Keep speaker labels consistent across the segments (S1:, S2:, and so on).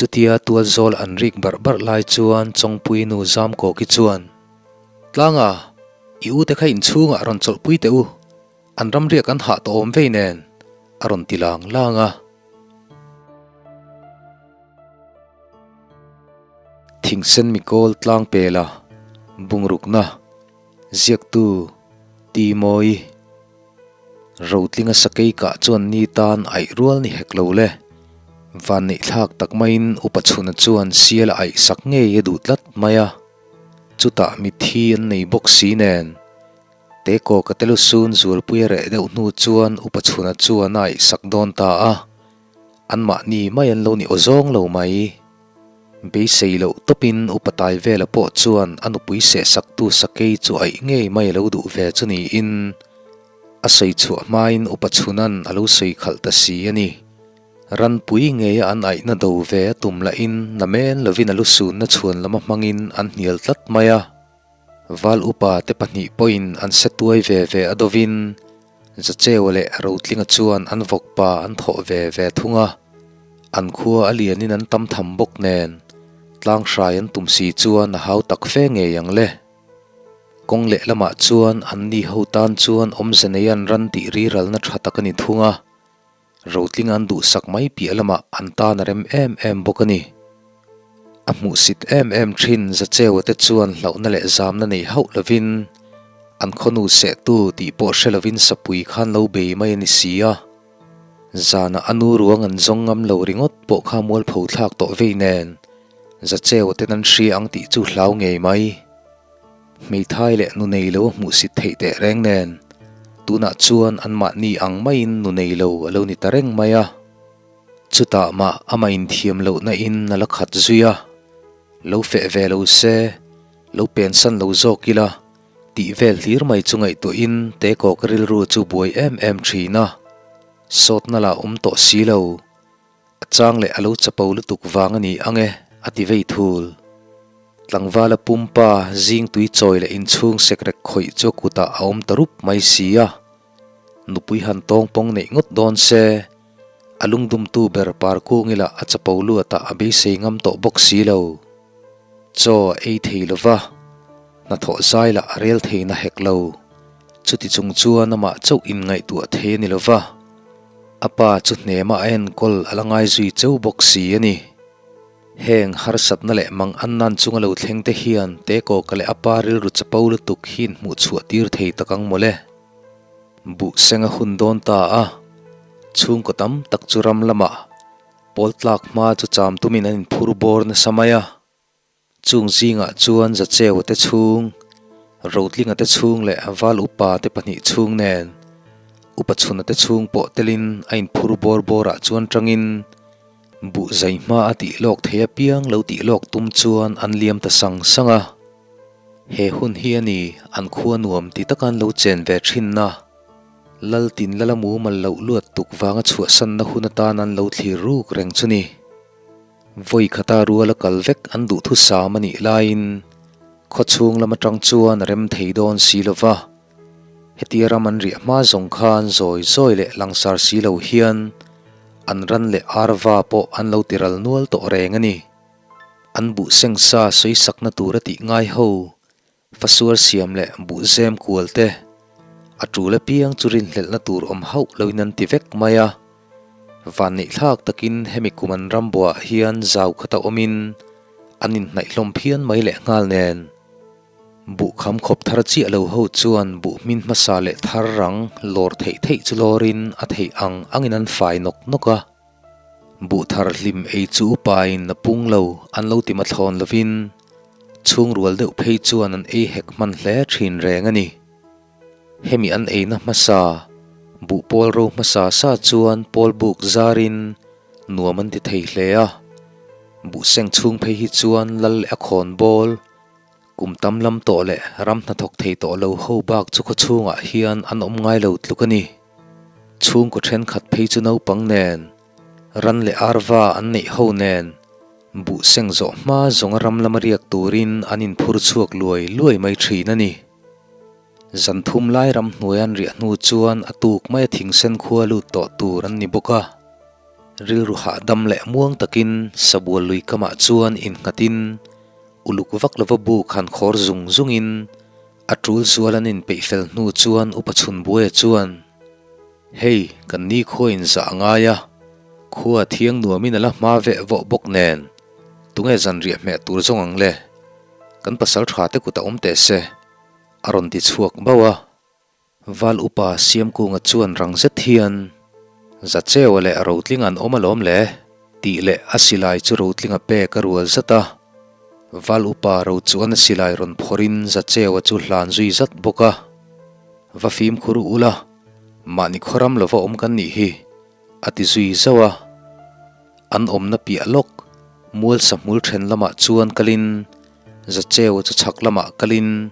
S1: Chutia tualzawl an rik barh barh lai chuan Chawngpui nu Zamkawki chuan, Tlanga, i u te kha inchhungah rawn chawlhpui teh u, an ramriak an hah tawh awm vei nen, a rawn ti lang lang a. Thingsen mikawl tlang pela bungrukna ziaktu Ti Mawi Rotlinga sakei kah chuan ni tan aih rual ni hek lo le. Vanneih thlak tak maiin upa chhuna chuan sial a aih sak ngei a duh tlat mai a. Chutah mitthi an nei bawk si nen. Te kaw ka telu sun zualpui a reh deuh hnu chuan upa chhuna chuan a aih sak dawn ta a. Anmahni mai an lo ni aw zawng lo mai. Beisei loh tawpin upa tai vela pawh chuan a nupui sehsaktu sakei chu aih ngei mai a lo duh ve chu niin a sawi chhuah hmain upa chhunan a lo sawi khalh ta si a ni. Ranpui ngeia an aihna do ve a tum lahin namen lovin a lusunna chhuan lama hmangin an hnial tlat mai a. Val upa te pahnih pawhin an se tuai ve ve a dovin Zacheua leh Rotlinga chuan an vawkpa an thawh ve ve thung a, an khua a lianin an tam tham bawk nen tlang hrai an tum si chuan a hau tak fe ngei ang le. Kawng leh lamah chuan an ni ho tan chuan awmze nei an ran tih riralna tha tak a ni thung a, Rotlinga an duhsak mai piah lamah an tan a rem em em bawk a ni. A hmuhsit em em thin Zacheua te chuan hlauhna leh zamna nei hauh lovin an khawnu sehtu tih pawh hre lovin sapui khan lo bei mai a ni si a. Zanah a nu ruang an zawng ngam lo ringawt pawh kha mualpho thlak tawh vei nen Zacheua ten an hria ang tih chu hlau ngei mai. Hmeithai leh nu nei lo a hmuhsit theih teh reng nen tunah chuan anmahni ang maiin nu nei lo a lo ni ta reng mai a. Chutah mah amah inthiam lohna in a la khat zui a, lo feh ve lo se, lo pensan lo zawk ila tih vel hlir mai chu ngaihtuahin Tekawk rilru chu buai em em thin a, sawtna lah awm tawh si lo, a chang leh a lo chapo lutuk vang a ni ang e a ti vei thul. Tlangvala pumpa zing tui chawi leh inchhung sekrek khawih chu a kutah a awm ta rup mai si a. Nupui han tawng pawng neih ngawt dawn se, a lungdumtu ber Parkungi lah a chapo luatah a beisei ngam tawh bawk si lo. Chaw a ei thei lo va, hnathawh zai lah a rel thei na hek lo. Chuti chung chuan amah chauh inngaihtuah thei a ni lo va, a pa chu hnema a enkawl a la ngai zui cheu bawk si a ni. Heng harsatna leh mang an nan chunga lo thleng te hian Tekawka leh a pa rilru chapo lutuk hi inhmuh chhuah tir thei tak ang mawle. Buh seng a hun dawn ta a, chhungkaw tam tak chu ram lamah pawl tlak hma chu cham tumin an inphur bawr nasa mai a. Chung zingah chuan Zacheua te chhung, Rotlinga te chhung leh Val Upa te pahnih chhung nen Upa Chhuna te chhung pawh telin a inphur bawr bawrah chuan tangin buh zai hma a tih lawk thei apiang lo tih lawk tum chuan an liam ta sang sang a. He hun hi a ni an khua nuam ti taka an lo chen ve thin a, Lal tin lala mumal loh luat tuk vanga chhuahsanna hun atan an lo thlir ruk reng chu ni. Vawi khata ruala kal vek an duhthusam a nih laiin khawchhung lam atang chuan a rem thei dawn si lo va, hetia ram an riah hma zawng khan zawi zawi leh langsar si lo hian an ran leh arva pawh an lo tiral nual tawh reng a ni. An buh seng sa sawi sakna tur a tih ngai ho, fasuar siam leh buh zem kual te, a tul apiang chu rinhlelhna tur awm hauh loin an ti vek mai a. Vanneih thlak takin hemi kum an ram buah hian zau khata awmin an inhnaih hlawm phian mai leh nghal nen. Buh kham khawp thar chiah lo ho chuan buh hmin hmasa leh thar rang lawr theih theih chu lawrin a theih ang angin an fai nawk nawk a. Buh thar hlim ei chu upain a pung lo an lo ti mathlawn lovin chhungrual deuh phei chuan an ei hek hman hle thin reng a ni. Hemi an eina hmasa, buh pawl ro hmasa sa chuan pawl buk zarin nuam an ti thei hle a. Buh seng chhung phei hi chuan lal leh a khawn bawl, kum tam lam tawh leh ram hnathawk thei tawh lo ho bak chu khawchhungah hian an awm ngai lo tluk a ni. Chhungkaw thenkhat phei chu naupang nen, ran leh arva an neih ho nen, buh seng zawh hma zawnga ram lama riak turin an inphur chhuak luai luai mai thin a ni. Zan thum lai ram hnuai an riah hnu chuan a tuk maia thingsen khua lut tawh tur an ni bawk a. Rilru hahdam leh muang takin sabual lui kamah chuan innghatin uluk vak lova buk han khawr zung zungin a tul zual an inpeih fel hnu chuan Upa Chhunbuaia chuan, Hei, kan ni khua inzah a ngai a, khua thiang nuamin a la hma veh vawh bawk nen, tunge zanriah hmeh tur zawng ang le? Kan pasal tha te kut a awm teh se, a rawn ti chhuak bauh a. Val upa Siamkunga chuan rang zet hian, Zacheua leh Rotlinga an awm alawm le, tih leh a silai chu Rotlinga pek a rual zat a. Val upa ro chuan a silai rawn phawrhin Zacheua chu hlan zui zat bawk a. Va fimkhur u ula, mahni khawram lova awm kan nih hi, a ti zui zauh a. An awmna piah lawk, mual sahmul then lamah chuan kalin Zacheua chu chhak lamah kalin,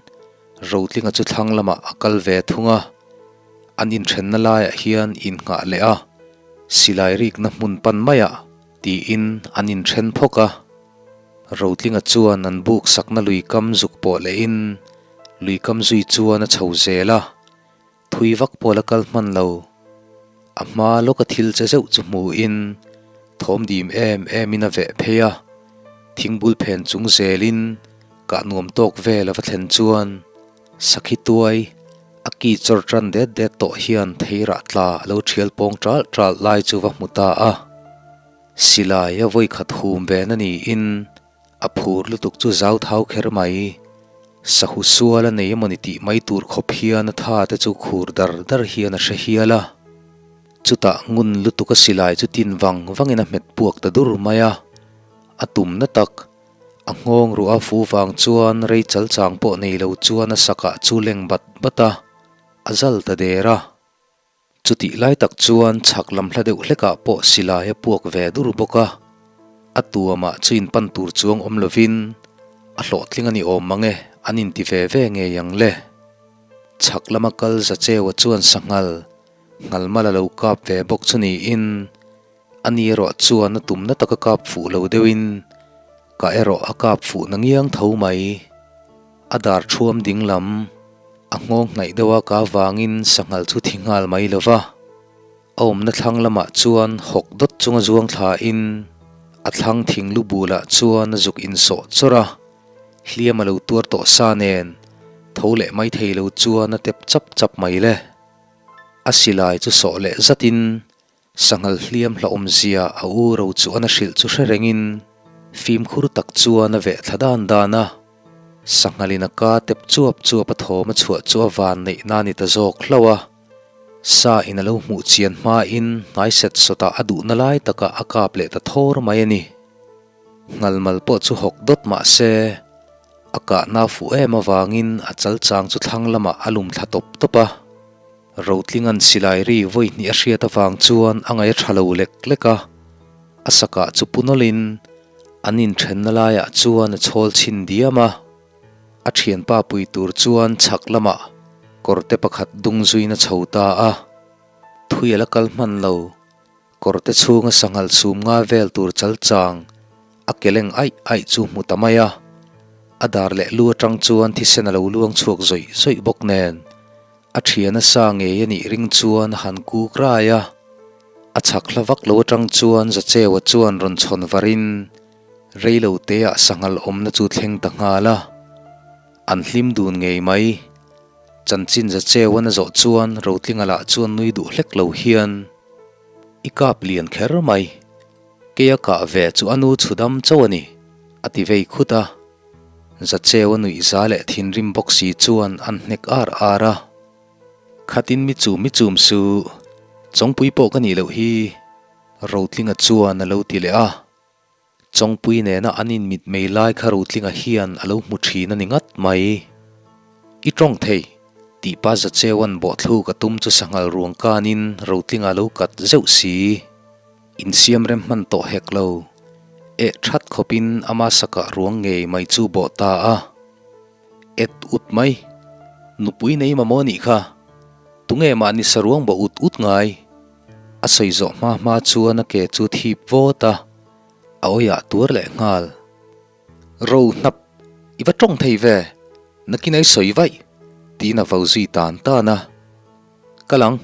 S1: Rotlinga chu thlang lamah a kal ve thung a, an inthenna laiah hian innghah leh a, silai rikna hmun pan maiah tiin an inthen phawk a. Rotlinga chuan an buk sakna lui kam zuk pawh lehin lui kam zui chuan a chho zel a, Thui vak pawh la kal hman lo. A hma lawka thil che zeuh chu hmuhin thawm dim em emin a veh phei a, thingbul phen chung zelin kah nuam tawk vel a va thlen chuan sakhi tuai a ki chawr tan det det tawh hian theirah tla a lo thial pawng ṭalh ṭalh lai chu va hmu ta a. Silai a vawikhat hum ve na niin A phur lutuk chu zau thau kher mai. Sahu sual a nei emawni tih mai tur khawp hian a tha te chu khur dar dar hian a hre hial a. Chutah ngun lutuk a silai chu tin vang vangin a hmet puak ta dur mai a. A tumna tak, a nghawng ruah a fu vang chuan rei chal chang pawh nei lo chuan a sakah chu leng bat bat a, a zal ta der a. Chutih lai tak chuan chhak lam hla deuh hlekah pawh silai a puak ve dur bawk a, a tuamah chu inpan tur chuang awm lovin a hlawhtling a ni awm mang e, an inti ve ve ngei ang le. Chhak lama kal Zacheua chuan sanghal nghalmal a lo kap ve bawk chu niin a ni erawh chuan a tumna taka kap fuh lo deuhin ka erawh a kap fuh na ngiang tho mai. A dar thuam ding lam a nghawng hnaih deuh a ka vangin sanghal chu thi nghal mai lo va, a awmna thlang lamah chuan hawk dawt chunga zuang thlain a thlang thing lu bulah chuan a zuk insawh chawrh a, hliam a lo tuar tawh sa nen tho leh mai thei lo chuan a tep chap chap mai le. A silai chu sawh leh zatin Sanghal hliam hlauhawmzia a u ro chuan a hrilh chu hre rengin fimkhur tak chuan a veh thla dan dan a. Sanghalin a ka tep chuap chuap a thawm a chhuah chu a van neih na ni ta zawk hlauh a. Sa in a lo hmuh chian hmain hnai set sawtah a duhna lai takah a kap leh ta thawr mai a ni. Nghalmal pawh chu hawk dawt mah se a kahna fuh em avangin a chal chang chu thlang lamah a lum thla tawp tawp a. Rotlinga'n silai ri vawi hnih a hriat avang chuan a ngaih a tha lo lek lek a, a sakah chu pu nawlhin an inthenna laiah chuan a chhawl chhin diam a. A thianpa pui tur chuan chhak lamah kawrte pakhat dung zuiin a chho ta a, thui a la kal hman lo. Kawrte chhunga sanghal chhum nga vel tur chal chang a ke leng aih aih chu hmu ta mai a, a dar leh lu atang chuan thisen a lo luang chhuak zawih zawih bawk nen a thian a sa ngei a nih ring chuan a han kuk rai a. A chhak hla vak lo atang chuan Zacheua chuan rawn chhawn varin reilo teah sanghal awmna chu thleng ta nghal a, an hlim dun ngei mai. Chanchin Zacheuan a zawh chuan Rotlinga lah chuan nui duh hlek lo hian, I kap lian kher mai, keia kah ve chu a nu chhu dam chauh a ni, a ti vei khut a. Zacheu a nuih za leh thinrim bawk si chuan an hnek ar ar a. Khatin mi chum mi chum su, Chawngpui pawh ka nih loh hi, Rotlinga chuan a lo ti leh a. Chawngpui nena an inmitmei lai kha Rotlinga hian a lo hmu thin a ni ngat mai. I tawng thei, tih pa Zacheua'n bawhthluk a tum chu sanghal ruang kanin Rotlinga a lo kat zeuh si. Insiam rem hman tawh hek lo. Eh that khawpin ama sakah ruang ngei mai chu bawh ta a. Et ut mai. Nupui nei mamawh nih kha. Tunge mahni saruang bawh ut ut ngai? A sawi zawh hma hma chuan a ke chu thip vawt a, a awiah tuar leh nghal. Ro hnap, i va tawng thei ve, nakin a i sawi vaih, tiin a vo zui tan tan a. Kal ang,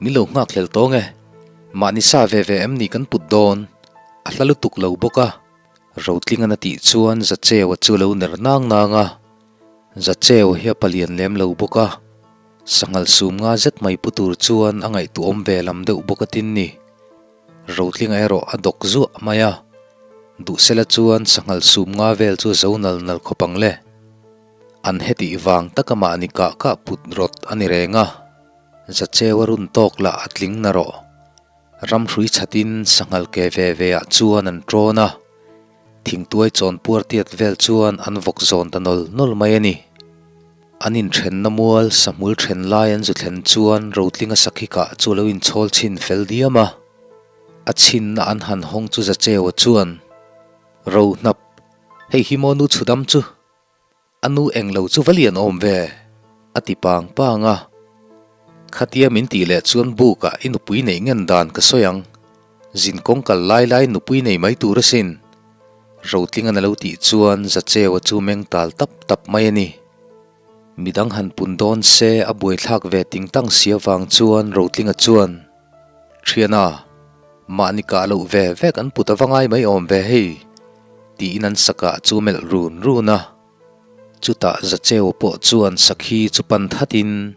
S1: min lo nghak hlel tawng e. Mahni sa ve ve em ni kan put dawn? A hla lutuk lo bawk a. Rotlingan a tih chuan Zacheua chu a lo ner nang nang a. Zacheu hi a palian lem lo bawk a. Sanghal sum nga zet mai pu tur chuan a ngaihtuahawm ve lam deuh bawk a tin ni. Rotlinga erawh a dawk zuah mai a. Duhsela chuan sanghal sum nga vel chu a zo nal nal khawp ang le. An hetih vang taka mahni kah kah put rawt a ni reng a. Zacheu a run tawk lah a tling na rawh. Ramhrui chhatin sanghal ke ve ve ah chuan an ṭawn a, thingtuai chawn puar tiat vel chuan an vawk zawn ta nawl nawl mai a ni. An inṭhenna mual sahmul ṭhen lai an zu thlen chuan Rotlinga sakhi kah chu a lo inchhawl chhin fel diam a. A chhinna an han hawng chu Zacheua chuan, Rohnap, hei hi maw nu chhudam chu? A nu englo chu va lian awm ve, a ti pang pang a. Khatia min tih leh chuan buk ah i nupui neih ngen dan ka sawi ang. Zin kawng kal lai lai nupui nei mai tur asin. Rotlingan a lo tih chuan Zacheua chu meng tal tap tap mai a ni. Midang han pun dawn se a buaithlak ve ting tang si avang chuan Rotlinga chuan, Thiana, mahni kah loh ve vek an put ava ngai mai awm ve hei, tiin an sakah chu melh run run a. Chutah Zacheu pawh chuan sakhi chu pan thatin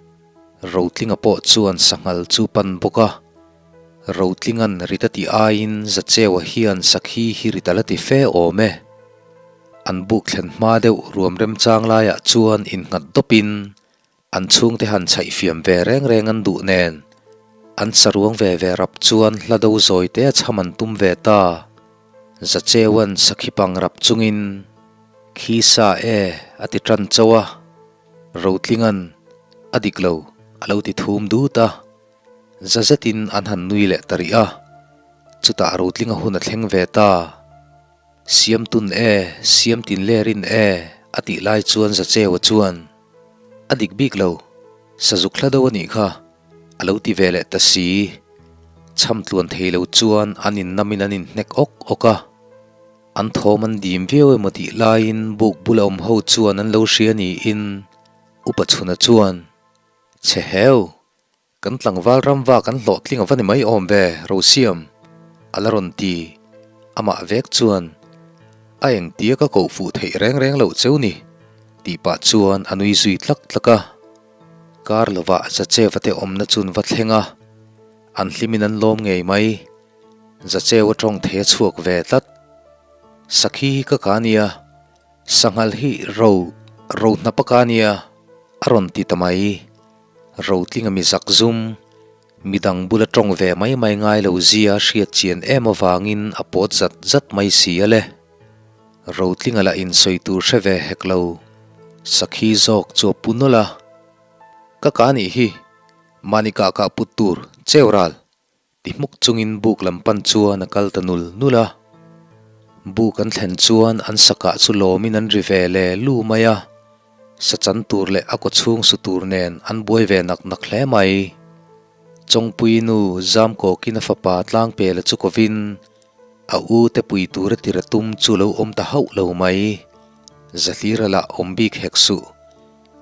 S1: Rotlinga pawh chuan sanghal chu pan bawk a. Rotlinga'n rit a tih aiin Zacheua hian sakhi hi rit a la ti fe awm e. An buk thlen hma deuh ruam remchang laiah chuan innghat dawpin An chhungte han chhaih fiam ve reng reng an duh nen, an saruang ve ve rap chuan hla do zawi te a chham an tum ve ta. Zacheuan sakhi pang rap chungin, Khi sa e, a ti tan chauh a. Rotlingan, A dik lo, a lo ti thum dut a. Za zetin an han nui leh ta rih a. Chutah Rotlinga hun a thleng ve ta. Siamtun e, Siamtin lerin e, a tih lai chuan Zacheua chuan, A dik bik lo, sazuk hla do a nih kha, a lo ti ve leh ta si. Chham tluan thei lo chuan an innamin an inhnek awk awk a. An thawm an dim viau emaw tih laiin buk bula awm ho chuan an lo hria niin Upa Chhuna chuan, Chhe heu! Kan tlangval ram va kan hlawhtling a va ni mai awm ve, Rosiam, a la rawn ti. Amah vek chuan, A engtia ka koh fuh theih reng reng loh cheu ni, tih pah chuan a nui zui tlak tlak a. Kar lovah Zacheva te awmna chun va thleng a, an hlimin an lawm ngei mai. Zachewa tawng thei a chhuak ve tlat. Sakhi hi ka ka nia, sanghal hi ro, ro hnap a ka nia, a rawn ti ta mai. Rotlinga mi zak zum, midang bula tawng ve mai mai ngai lo zia hriat chian em avangin a pawt zat zat mai si a le. Rotlinga lah in sawi tur hre ve hek lo, sakhi zawk chu a pu nawlh a. Ka ka nih hi, mahni kah kah put tur, cheu ral. Ti hmuk chungin buk lam pan chuan a kal ta nul nul a. Buk an thlen chuan an sakah chu lawmin an ri ve le lu mai a. Sa chan tur leh a kawchhung su tur nen an buai ve nak nak hle mai. Chawngpui nu Zamkawkin a fapa Tlangpela chu kovin a u te pui tura tira tum chu lo awm ta hauh lo mai. Zahlira lah awm bik hek suh.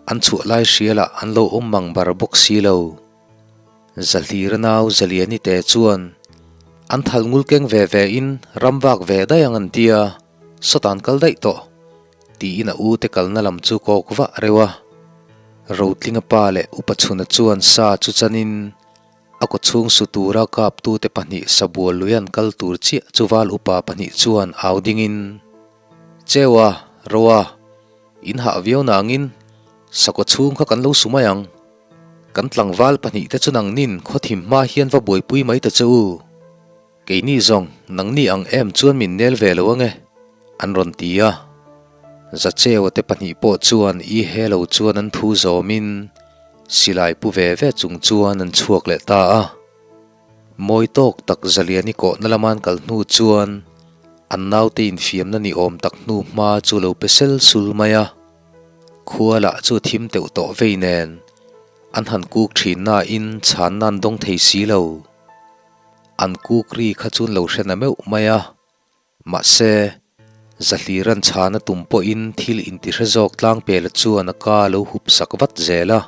S1: An chhuah lai hria lah an lo awm mang bar bawk si lo. Zahlira nau Zaliani te chuan an thal ngul keng ve ve in ram vak ve daih ang an tia, sawtan kal daih tawh, tiin a u te kalna lam chu kawk vah reuh a. Rotlinga pa leh Upa Chhuna chuan sa chu chanin a kawchhung su tura kaptute pahnih sabual lui an kal tur chiah chu val upa pahnih chuan au dingin, Cheua, Roa, in hah viau nangin sakawchhung kha kan lo su mai ang. Kan tlangval pahnihte chu nangnin khawthim hma hian va buaipui mai ta che u. Keini zawng nangni ang em chuan min nel ve lo ange, an rawn ti a. Zacheua te pahnih pawh chuan i he lo chuan an thu zawmin silai pu ve ve chung chuan an chhuak leh ta a. Mawi tawk tak Zaliani kawhna lama an kal hnu chuan an naute infiamna ni awm tak hnu hma chu lo pe sel sul mai a. Khua lah chu thim teuh tawh vei nen an han kuk thin nain chhanna an dawng thei si lo. An kuk ri kha chu an lo hre na meuh mai a. Mahse, Zahliran chhana tum pawhin thil intihre zawk tlangpela chuan a ka lo hup sak vat zel a.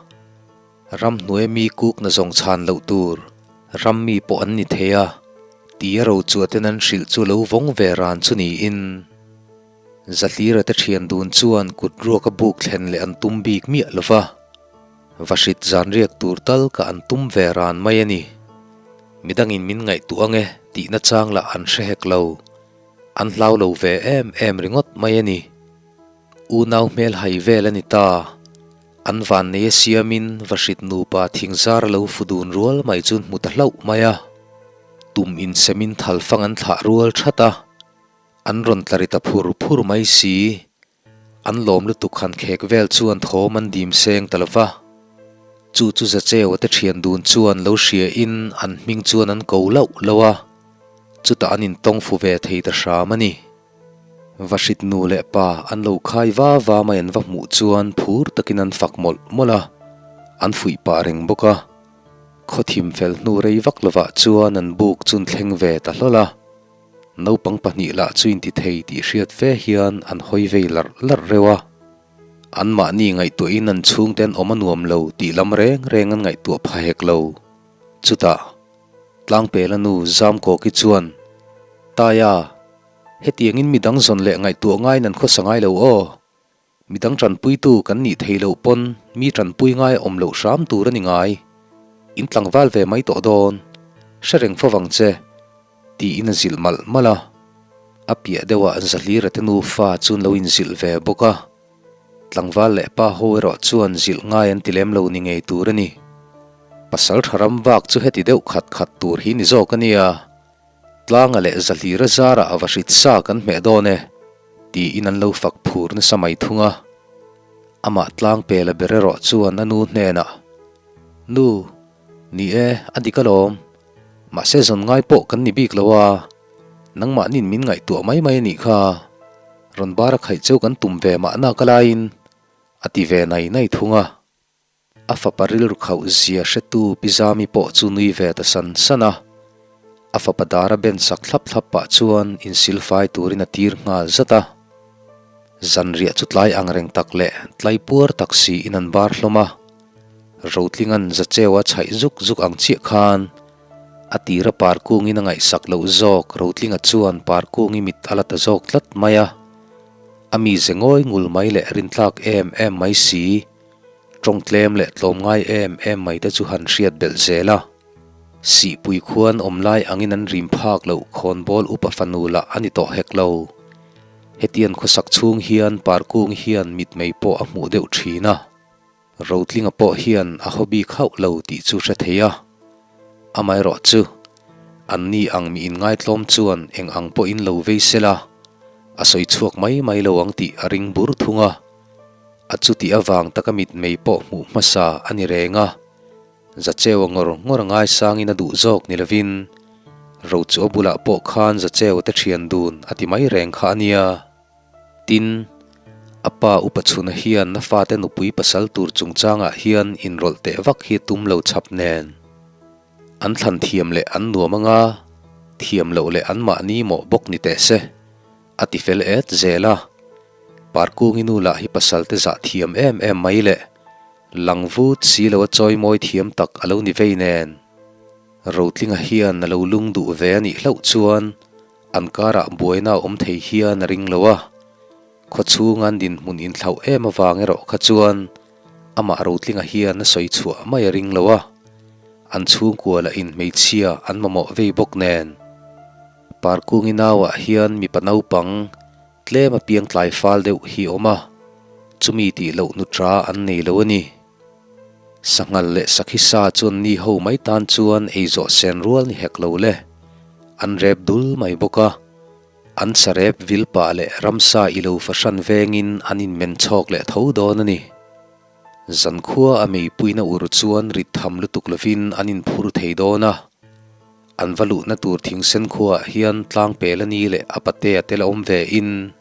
S1: Ramhnuai mi kukna zawng chhan loh tur. Ram mi pawh an ni thei a, tia rochua ten an hrilh chu lo vawng ve ran chu niin. Zahlira te thian dun chuan kut ruaka buk thlen leh an tum bik miah lo va, vahrit zan riak tur tal ka an tum ve ran mai a ni. Midangin min ngaihtuah ange tihna chang lah an hre hek lo, an hlau lo ve em em ringawt mai a ni. Unau hmel hai vel a ni ta. An vannei a siamin vahrit nupa thingzar a lo fu dun rual mai chu an hmu ta hlauh mai a, tum insemin thalfang an thlah rual that a. An rawn tla ri ta phur phur mai si. An lawm lutuk han khek vel chuan thawm an dim seng ta lo va. Chu chu Zacheua te thian dun chuan lo hria in an hming chuan an ko lauh lauh a, chutah an intawng fu ve thei ta hram a ni. Vahrit nu leh pa an lo khai va va mai an va hmuh chuan phur takin an fak mawlh mawlh a, an fuih pah reng bawk a. Khawthim fel hnu rei vak lovah chuan an buk chun thleng ve ta hlawl a. Naupang pahnih lah chu inti thei tih hriat fe hian an hawi vei larh larh reuh a. Anmahni ngaihtuahin an chhungte an awm a nuam lo tih lam reng reng an ngaihtuah pha hek lo. Chutah, Tlangpela nu Zamkawki chuan, Taia, hetiangin midang zawn leh ngaihtuah ngaiin an khawsa ngai lo aw. Midang tanpuitu kan nih theih loh pawn mi tanpui ngai awm loh hram tur a ni ngai. In tlangval ve mai tawh dawn. Hre reng fo vang che. Tiin a zilh malh malh a. A piah deuhah Zahlira te nufa chuan lo inzilh ve bawk a. Tlangval leh pa ho erawh chuan zilh ngai an ti lem lo ni ngei tur a ni. Pasal tha ram vak chu heti deuh khat khat tur hi ni zawk a nia. Tlanga leh Zahlira zarah a va hrit sa kan hmeh dawn e, tiin an lo fak phur nasa mai thung a. Amah tlang pela ber erawh chuan a nu hnenah, Nu, ni e, a dik alawm. Mahse zawn ngai pawh kan ni bik lo a, nangmahnin min ngaihtuah mai mai a nih kha. Rawn bar a khaih cheu kan tum ve mahna ka laiin, a ti ve nai nai thung a. A fapa rilru khauh zia hretu Pi Zami pawh chu nui ve ta san san a. A fapa dara ben sak thlap thlap pah chuan insilfai turin a tir nghal zat a. Zanriah chu tlai angreng tak leh tlai puar tak siin an bar hlawm a. Rotlinga'n Zacheua chhaih zuk zuk ang chiah khan a tira Parkungin a ngaihsak loh zawk Rotlinga chuan Parkungi mit a la ta zawk tlat mai a. A mize ngawi ngul mai leh rintlak em em mai si. Tawng tlem leh tlawmngai em em mai te chu han hriat belh zel a. Sihpui khuan awm lai angin an rim phak loh khawnbawl upa fanu lah a ni tawh hek lo. Hetian khawsak chhung hian Parkung hian mitmei pawh a hmuh deuh thin a. Rotlinga pawh hian a haw bik hauh lo tih chu hre thei a. Amaherawh chu, anni ang mi inngaitlawm chuan eng ang pawhin lo vei sela, a sawi chhuak mai mai lo ang tih a ring bur thung a. A chuti avang taka mitmei pawh hmuh hmasa a ni reng a, Zacheua ngawr ngawr a ngaisangin a duh zawk ni lovin, Rochua bulah pawh khan Zacheua te thian dun a ti mai reng kha a nia. Tin, a pa upa chhuna hian a fate nupui pasal tur chungchangah hian inrawlh teh vak hi tum lo chhap nen. An thlan thiam leh an nuam anga, thiam loh leh anmahni mawh bawk ni teh se. A ti fel et zel a. Parkungi nu lah hi pasal te zah thiam em em mai leh lang vut si lo a chawi mawi thiam tak a lo ni vei nen. Rotlinga hian a lo lung duh ve a nih hlauh chuan an karah buaina a awm thei hian a ring lo a. Khawchhunga an dinhmun inthlauh em avang erawh kha chuan amah Rotlinga hian a sawi chhuah mai a ring lo a. An chhungkua lah in hmeichhia an mamawh vei bawk nen. Parkungi nauah hian mipa naupang tlem a piang tlai fal deuh hi a awm a, chumi tih loh nutra an nei lo a ni. Sanghal leh sakhi sa chuan ni ho mai tan chuan ei zawh sen rual ni hek lo le. An rep dul mai bawk a, an sarep vil pah leh ramsa i lo fahran vengin an inmen chhawk leh tho dawn a ni. Zankhua a meipuina ur chuan rit tham lutuk lovin an inphur thei dawn a. An va luhna tur thingsen khuaah hian tlangpel a ni leh a patea te la awm ve in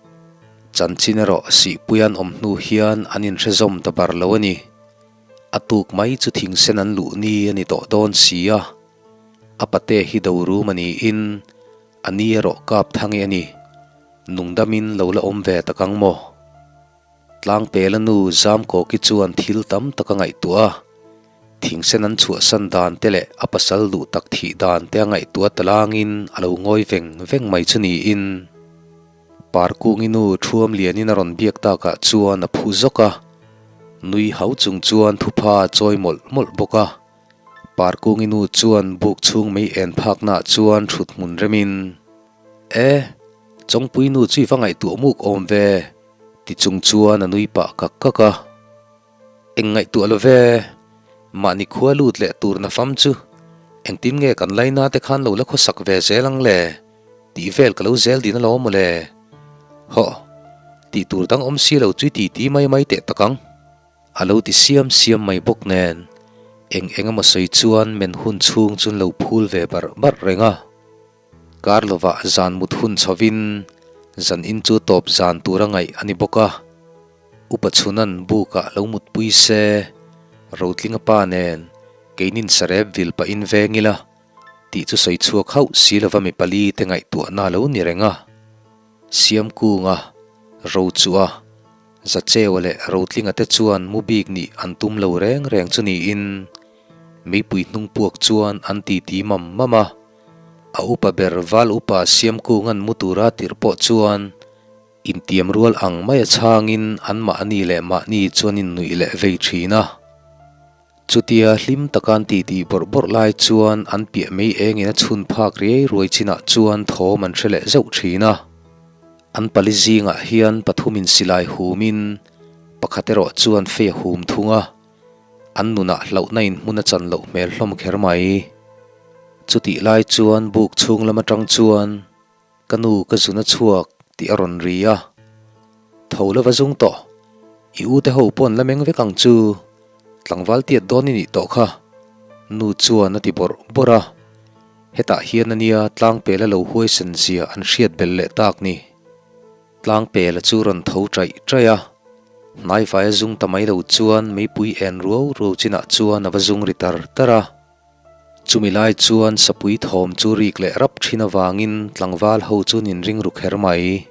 S1: chanchin erawh sihpui an awm hnu hian an inhre zawm ta bar lo a ni. A tuk mai chu thingsen an luh ni a ni tawh dawn si a, a pate hi do rum a niin a ni erawh kap thangi a ni. Nungdamin lo la awm ve tak ang maw? Tlangpela nu Zamkawki chuan thil tam tak a ngaihtuah a. Thingsen an chhuahsan dan te leh a pasal duh tak thih dan te a ngaihtuah ta langin a lo ngawi veng veng mai chu niin Parkungi nu Thuam Lianin a rawn biak takah chuan a phu zawk a, nui hau chung chuan thupha a chawi mawlh mawlh bawk a. Parkungi nu chuan buk chhung mei en phaknaah chuan thut hmun remin, E, Chawngpui nu chu i va ngaihtuah muk awm ve, ti chung chuan a nui pah kak kak a. Eng ngaihtuah lo ve, mahni khua lut leh tur na fam chu engtin nge kan laina te khan lo la khawsak ve zel ang le tih vel ka lo zel din alawm maw le. Hawh, tih tur dang awm si lo chu i titi mai mai teh tak ang. A lo ti siam siam mai bawk nen eng eng emaw sawi chuan men hun chhung chu an lo phul ve barh barh reng a. Kar lovah zan mut hun chhovin zan in chu tawp zan tura ngaih a ni bawk a. Upa Chhunan bukah lo mutpui se, Rotlinga pa nen keinin sarep vil pahin veng ila tih chu sawi chhuak hauh si lova mi pali te ngaihtuahna a lo ni reng a. Siamkunga, Rochua, Zacheua leh Rotlinga te chuan mu bik nih an tum lo reng reng chu niin meipui hnung puak chuan an titi mam mam a. A upa ber Val Upa Siamkunga'n mu tura tirh pawh chuan Intiam rual ang mai a chhangin anmahni leh mahni chuan innuih leh vei thin a. Chutia hlim taka an titi bawrh bawrh lai chuan an piah mei engin a chhun phak riai ruai chinah chuan thawm an hre leh zeuh thin a. An pali zingah hian pathumin silai humin pakhat erawh chuan fei a hum thung a. An nunah hlauhna in hmun a chan loh hmel hlawm kher mai. Chutih lai chuan buk chhung lam atang chuan. Ka nu ka zun a chhuak tih a rawn ri a, Tho lova zung tawh, i u te ho pawn la meng vek ang chu, tlangval tiat dawn i nih tawh kha, nu chuan a ti bawrh bawrh a, hetah hian a nia tlangpela lo huaisen zia an hriat belh leh tak ni. Tlangpela chu rawn tho chaih chaih a, hnaivaia zung ta mai lo chuan meipui en ruau ruau chinah chuan a va zung ri tar tar a. Chumi lai chuan sapui thawm chu rik leh rap thin avangin tlangval ho chu an inring ru kher mai.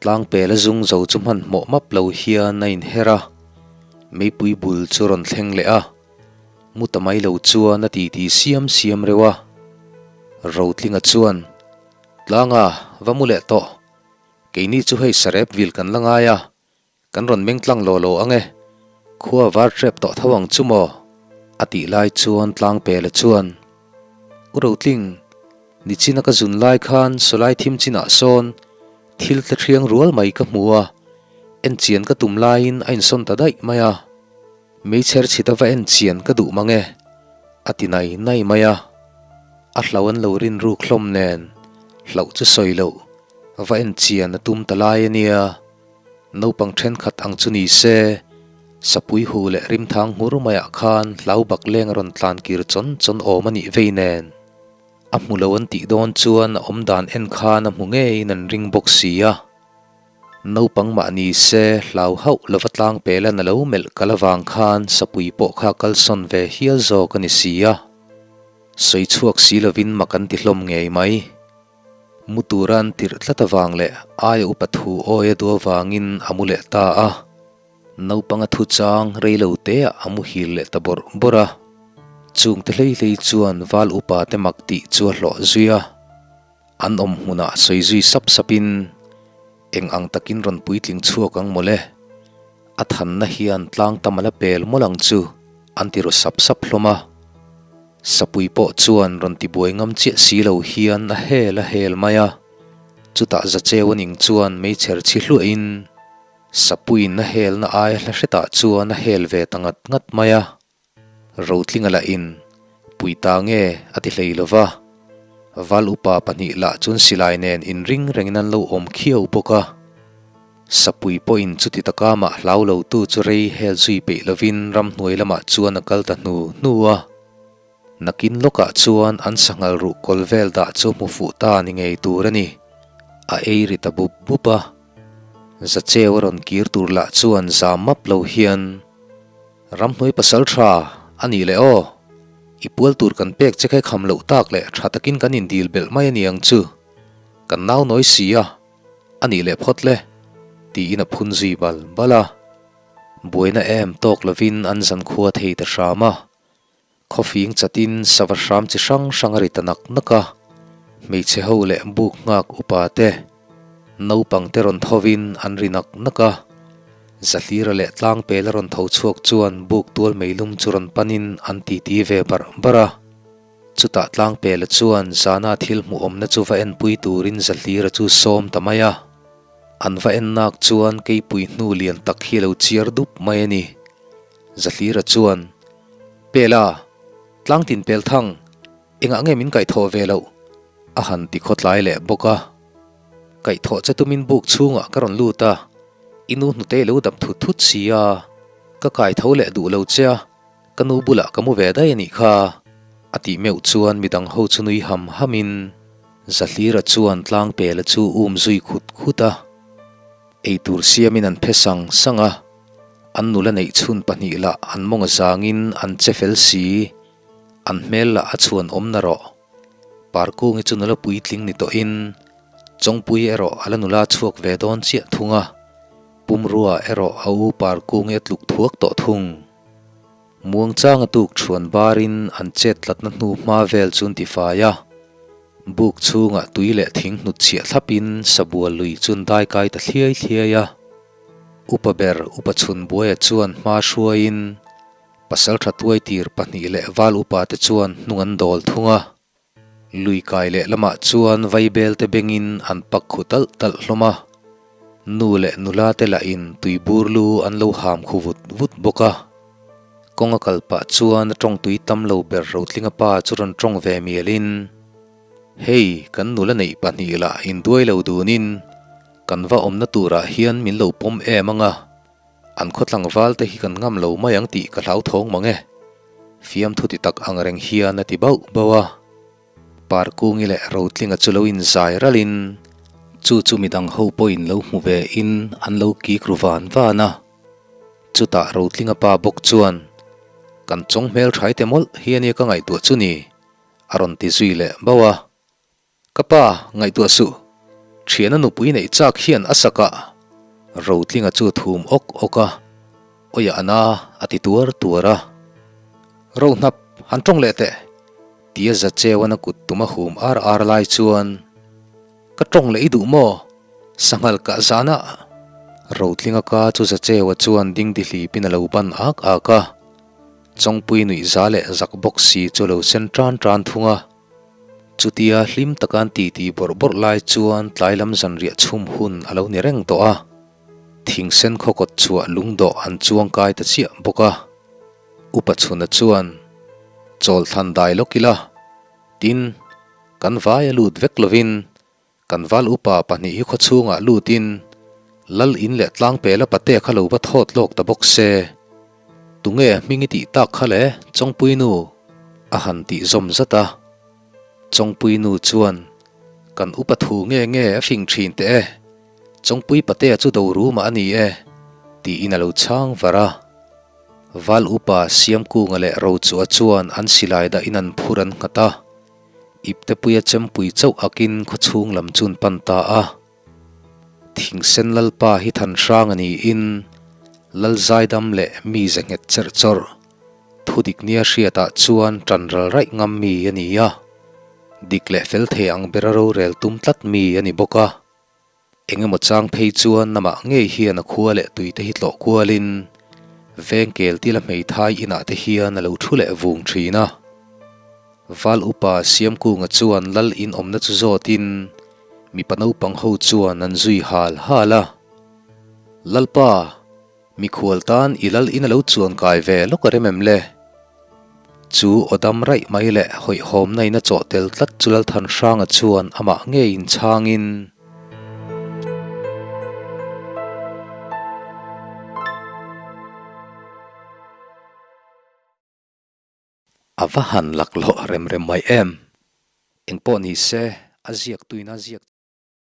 S1: Tlangpela zung zo chu hmanhmawh map lo hian a inher a, meipui bul chu rawn thleng leh a, mu ta mai lo chuan a titi siam siam reuh a. Rotlinga chuan, Tlanga, va mu leh tawh. Keini chu hei sarep vil kan la ngai a, Kan rawn meng tlang law law ang e, khua var hrep tawh tho ang chu maw? a tih lai chuan Tlangpela chuan, U Rotling, nichina ka zun lai khan sawlai thim chinah sawn thil tla thiang rual mai ka hmu a, en chian ka tum laiin a insawn ta daih mai a, meichher chhit a va en chian ka duh mang e, a ti nai nai mai a. A hlau an lo rin ruk hlawm nen, hlauh chu sawi loh, va en chian a tum ta lai a nia. Naupang thenkhat ang chu ni se, sapui hu leh rimthang nghur maiah khan hlau bak leng a rawn tlan kir chawn chawn awm a nih vei nen. A hmu lo an tih dawn chuan a awm dan en khan a hmu ngeiin an ring bawk si a. Naupang mah ni se, hlau hauh lova tlang pelan a lo melh kal avang khan sapui pawh kha kalsawn ve hial zawk a ni si a. Sawi chhuak si lovin mak an ti hlawm ngei mai. Mu tura an tirh tlat avang leh aia upa thu awi a duh avangin a mu leh ta a. Naupang a thu chang rei lo teah a muhil leh ta bawrh bawrh a. Chungte hlei hlei chuan val upa te mak tih chu a hlawh zui a. An awm hmunah sawi zui sap sapin eng ang takin rawn puitling chhuak ang mawle. A thanna hian tlang tam a la pel mawlh ang chu an ti ru sap sap hlawm a. Sapui pawh chuan rawn tibuai ngam chiah si lo hian a hel a hel mai a, chutah Zacheu aning chuan meichher chhi hluahin Sapuiin a helna aia hla hretah chuan a hel ve ta ngat ngat mai a. Rotlinga lahin pui ta nge a ti hlei lo va, Val upa pahnih lah chuan silai nen inring rengin an lo awm khiau bawk a. Sapui pawhin chuti taka mah hlau lotu chu rei hel zui peih lovin ramhnuai lamah chuan a kal ta hnu hnu a. Nakin lawkah chuan an sanghal ruh kawl vel dah chu hmu fuh ta ni ngei tur a ni. A ei ri ta bup bup a. Zacheu a rawn kir tur lah chuan zam map lo hian, Ramhnuai pasal tha a nih leh aw, i pual tur kan pek che kha i kham loh tak leh tha takin kan indil belh mai a ni ang chu. Kan nau nawi si a. A nih leh phawt le, tiin a phun zui bal bal a. Buaina em tawk lovin an zan khua thei ta hram a. Khawfing chatin sava hram chi hrang hrang a ri ta nak nak a, hmeichhe ho leh buk nghak upa te, naupang te rawn thovin an ri nak nak a. Zahlira leh tlangpel a rawn tho chhuak chuan buk tual meilum chu rawn panin an titi ve barh barh a. Chutah tlangpela chuan zana thil hmuhawmna chu va enpui turin Zahlira chu sawm ta mai a. An va en nak chuan keipui hnu lian tak hi a lo chiar dup mai a ni. Zahlira chuan, Pela, tlangtin pel thang, engah nge min kaihthawh ve loh? a han ti khawtlai leh bawk a. Kaihthawh che tumin buk chhungah ka rawn lut a, i nu hnute lo dap thut thut si a, ka kaitho leh duh lo che a, ka nu bulah ka mu ve daih a nih kha, a tih meuh chuan midang ho chu nui ham hamin Zahlira chuan tlangpela chu um zui khut khut a. Eitur siamin an phe sang sang a, an nula neih chhun pahnih lah an mawng a zangin an che fel si, an hmel lah a chhuan awm na rawh. Parkungi chu nula puitling ni tawhin Chawngpui erawh a la nula chhuak ve dawn chiah thung a, pumrua erawh a u Parkungi a tluk thuak tawh thung. Muangchanga tuk chhuan barin an chet tlatna hnu hma vel chu an tifai a, buk chhungah tui leh thing hnut chhiah thlapin sabual lui chu an daikai ta thliai thliai a. Upa ber Upa Chhunbuaia chuan hma hruaiin Pasaltha tuaitir pahnih leh val upa te chuan hnung an dawl thung a. Lui kai leh lamah chuan vaibel te bengin an pak khu talh talh hlawm a. Nu leh nula te lahin tui bur lu an lo ham khu vut vut bawk a. Kawng a kal pah chuan a tawng tui tam lo ber Rotlinga pa chu rawn tawng ve mialin, Hei, kan nula neih pahnih lah induai lo dunin kan va awmna turah hian min lo pawm em ang a. An khaw tlangval te hi kan ngam lo mai ang tih ka hlauthawng mang e. Fiamthu ti tak ang reng hian a ti bauh bauh a. Parkungi leh Rotlinga chu lo inzai ralin chu chu midang ho pawhin lo hmu ve in an lo kik ru van van a. Chutah Rotlinga pa bawk chuan, Kan chawng hmel hrai te mawlh hi ania ka ngaihtuah chu ni, a rawn ti zui leh bauh a. Ka pa, ngaihtuah suh. Thiana nupui neih chak hian a sak ah. Rotlinga chu thum awk awk a, Awia a na, a ti tuar tuar a. Rohnap, han tawng leh teh! Tia Zacheuan a kut tum a hum ar ar lai chuan, Ka tawng leh i duh maw? Sanghal kah zan ah. Rotlinga ka chu Zacheua chuan dingdi hlipin a lo ban ak ak a. Chawngpui nuih za leh zak bawk si chu a lo sen tan tan thung a. Chutia hlim taka an titi bawrh bawrh lai chuan tlai lam zanriah chhum hun a lo ni reng tawh a, thingsen khaw kawt chhuah lungdawh an chuang kai ta chiah bawk a. Upa Chhuna chuan, Chawl thlan dai lawk ila, tin, kan vai a lut vek lovin, Kan val upa pahnih hi khawchhungah lutin Lal in leh tlangpela pate kha lo va thawt lawk ta bawk se. Tunge hming i tih tak kha le Chawngpuinu? a han tih zawm zat a. Chawngpuinu chuan, Kan upa thu nge nge a fing thin teh e, Chawngpui patea chu do rumah a ni e, tiin a lo chhang var a. Val upa Siamkunga leh Rochua chuan an silai dahin an phur an nghat a. Iptepuia chempui chauh akin khawchhung lam chun pan ta a. Thingsen Lalpa hi than hrang a niin Lal Zaidam leh mi ze nghet cherh chawrh, thudik nia hriatah chuan tan ral raih ngam mi a ni a. Dik leh fel thei ang bera rorel tum tlat mi a ni bawk a. Engemaw chang phei chuan namah ngei hian a khua leh tuite hi tlawh kualin veng kel tila hmeithai inah te hian a lo thu leh vung thin a. Val upa Siamkunga chuan lal in awmna chu zawtin mipa naupang ho chuan an zui hal hal a. Lalpa! Mikhual tan i lal in a lo chuan kai ve lawk a rem em le? Chu aw dam raih mai leh hawihhawmna in a chawh tel tlat chu Lalthanhranga chuan amah ngei in chhangin. A va han laklawh rem rem mai em? Engpawh ni se, a ziak tuina ziak.